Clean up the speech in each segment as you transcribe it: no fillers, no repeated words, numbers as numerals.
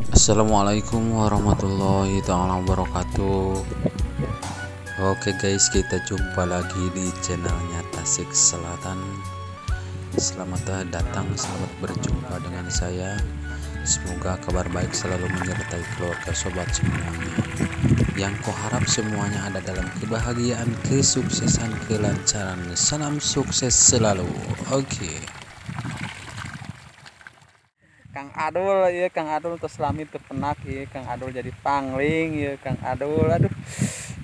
Assalamualaikum warahmatullahi taala wabarakatuh. Oke guys, kita jumpa lagi di channelnya Tasik Selatan. Selamat datang, selamat berjumpa dengan saya. Semoga kabar baik selalu menyertai keluarga sobat semuanya. Yang kuharap semuanya ada dalam kebahagiaan, kesuksesan, kelancaran. Salam sukses selalu. Oke. Kang Adul ya, Kang Adul terus lami terpenak ya, Kang Adul jadi pangling ya, Kang Adul, aduh,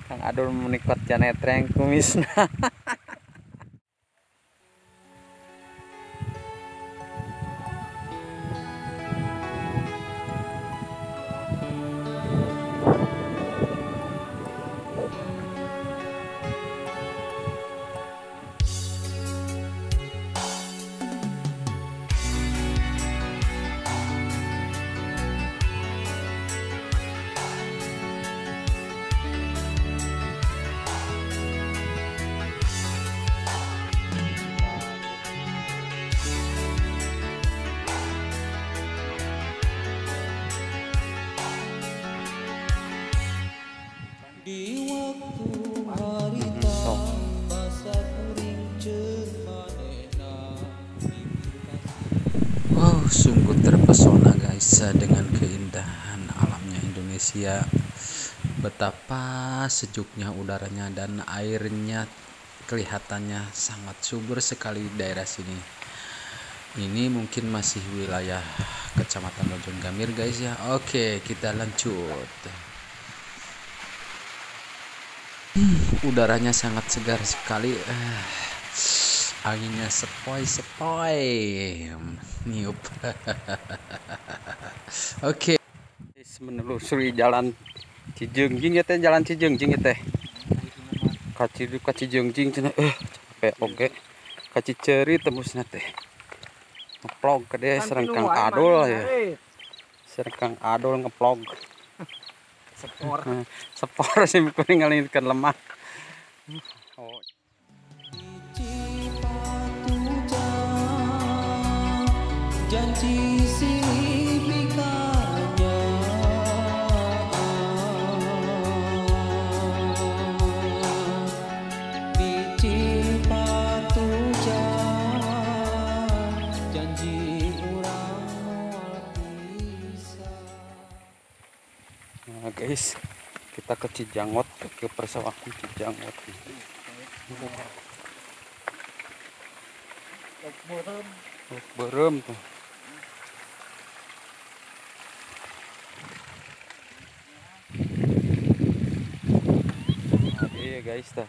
Kang Adul menikot janetreng kumisna. Di waktu harita basa kuring cemanena. Wow, sungguh terpesona guys dengan keindahan alamnya Indonesia. Betapa sejuknya udaranya dan airnya kelihatannya sangat subur sekali daerah sini. Ini mungkin masih wilayah Kecamatan Bojonggamir guys ya. Oke, kita lanjut. Udaranya sangat segar sekali, anginnya sepoi-sepoi niup. Oke. Menelusuri jalan Cijeungjing ya teh, jalan Cijeungjing ya teh. Ka Cijeungjing cenah, capek oge. Ka Ciceri tembusna teh. Ngeplog ke deh sareng Kang Adul ya. Sareng Kang Adul ngeplog. Sepor. Sepor sih kuring ngalihkeun lemah. Oh. Janji silipikanya biji patuja janji urang moal bisa. Nah guys, kita ke Cijangot, ke persawahan Cijangot. Berem tuh. Nah, iya guys tah.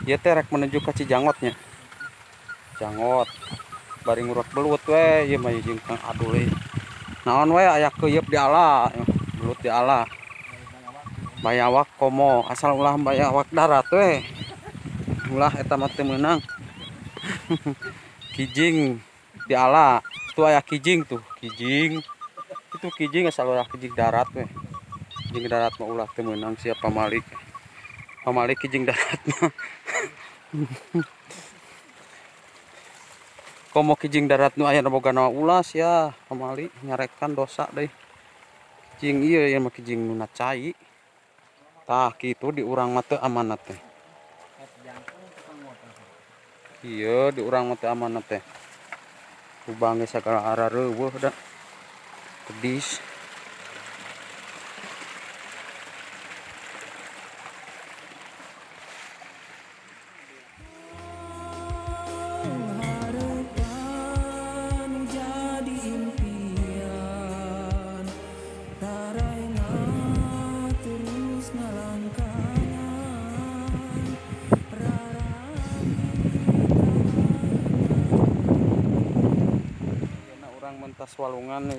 Ieu teh rek menuju ke Cijangotnya. Jangot. Bari ngurek belut we, ieu mah jeung Kang Adul. Naon we aya keuyeup di ala, belut di ala. Bayawak komo, asal ulah bayawak darat we. Ulah eta mah teu meunang. Kijing di ala, tuh aya kijing tuh, kijing. Itu kijing asal ulah kijing darat we. Kijing darat mah ulah teu meunang siapa pamalik. Pamalik kijing darat mah. Komo kijing darat nu aya boga ulas ya, pamalik nyarekan dosa deui. Kijing ieu ieu mah kijing nu cai. Tah kitu di urang mah teu amanat teh. Iya, di urang mah teu amanat teh. Lubang ge sagala arah reueuh da. Pedis. Harapan jadi impian, taraina terus nalangkangan. Orang mentas walungan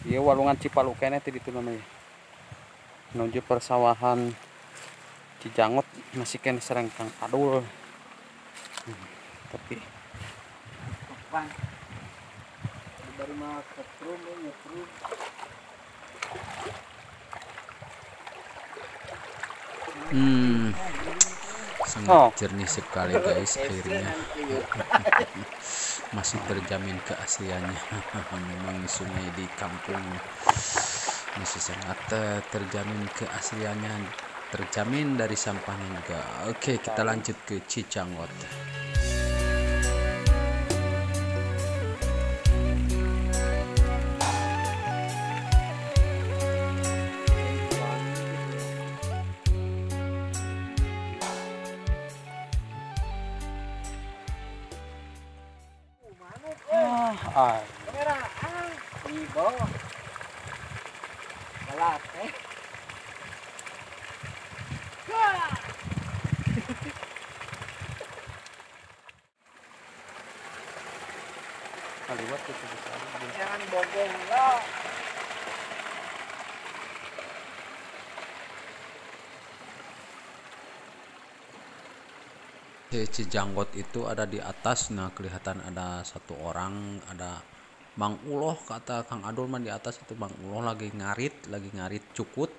ieu walungan Cipalu keneh teh ditu namanya. Menuju persawahan Cijangot masih keneh sareng Kang Adul. Tapi dari mah ketrum nyetrum. Sangat jernih sekali guys airnya. Masih terjamin keasliannya. Memang sungai di kampung Masih sangat terjamin keasliannya, terjamin dari sampahnya juga. Oke, kita lanjut ke Cijanggot. Kamera ibo balat Kaliwat itu bisa. Jangan bogong lah. Cijanggot itu ada di atas. Nah, kelihatan ada satu orang, ada Mang Uloh, kata Kang Adul mah di atas itu Mang Uloh lagi ngarit cukut.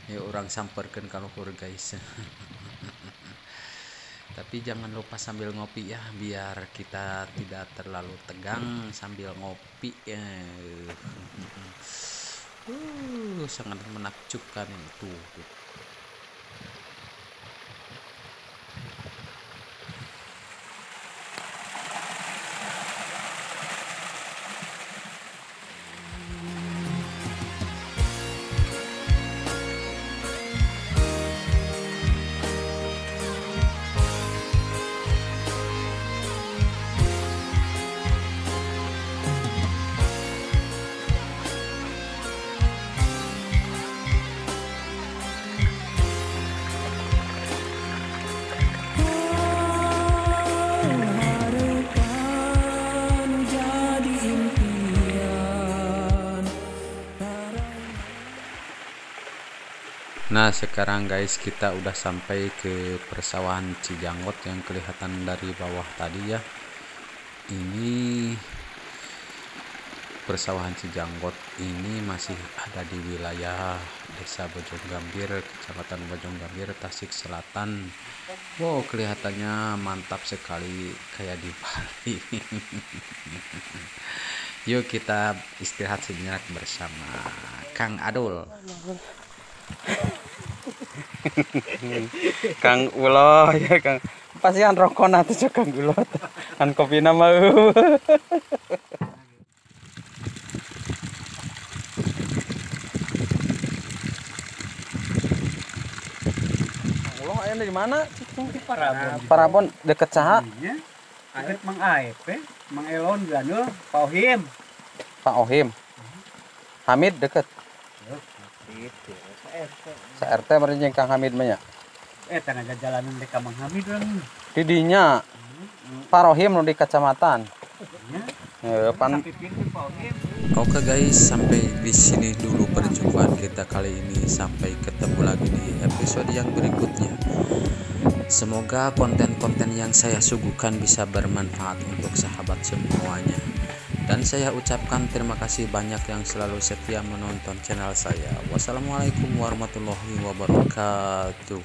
Ya orang samperkeun ka luhur guys. Tapi jangan lupa sambil ngopi ya, biar kita tidak terlalu tegang sambil ngopi ya. Sangat menakjubkan itu. Nah sekarang guys, kita udah sampai ke persawahan Cijanggot yang kelihatan dari bawah tadi ya. Ini persawahan Cijanggot ini masih ada di wilayah Desa Bojonggambir, Kecamatan Bojonggambir, Tasik Selatan. Wow, kelihatannya mantap sekali kayak di Bali. Yuk kita istirahat sejenak bersama Kang Adul. Kang Ulo ya Kang, pasihan rokona tuh Kang Ulo kan kopina mah. Kang Ulo aya di mana? Di Parabon. Parabon deket saha? Deket Mang Aep, Mang Elon Gandul, Pak Ohim. Pak Ohim. Hamid deket. Sa-RT meureun jeung Kang Hamid mah nya. Tenaga jalanan di Mang Hamid urang. Di dinya. Pak Rohim nu di kecamatan. Nya. Pan. Oke guys, sampai di sini dulu perjumpaan kita kali ini. Sampai ketemu lagi di episode yang berikutnya. Semoga konten-konten yang saya suguhkan bisa bermanfaat untuk sahabat semuanya. Dan saya ucapkan terima kasih banyak yang selalu setia menonton channel saya. Wassalamualaikum warahmatullahi wabarakatuh.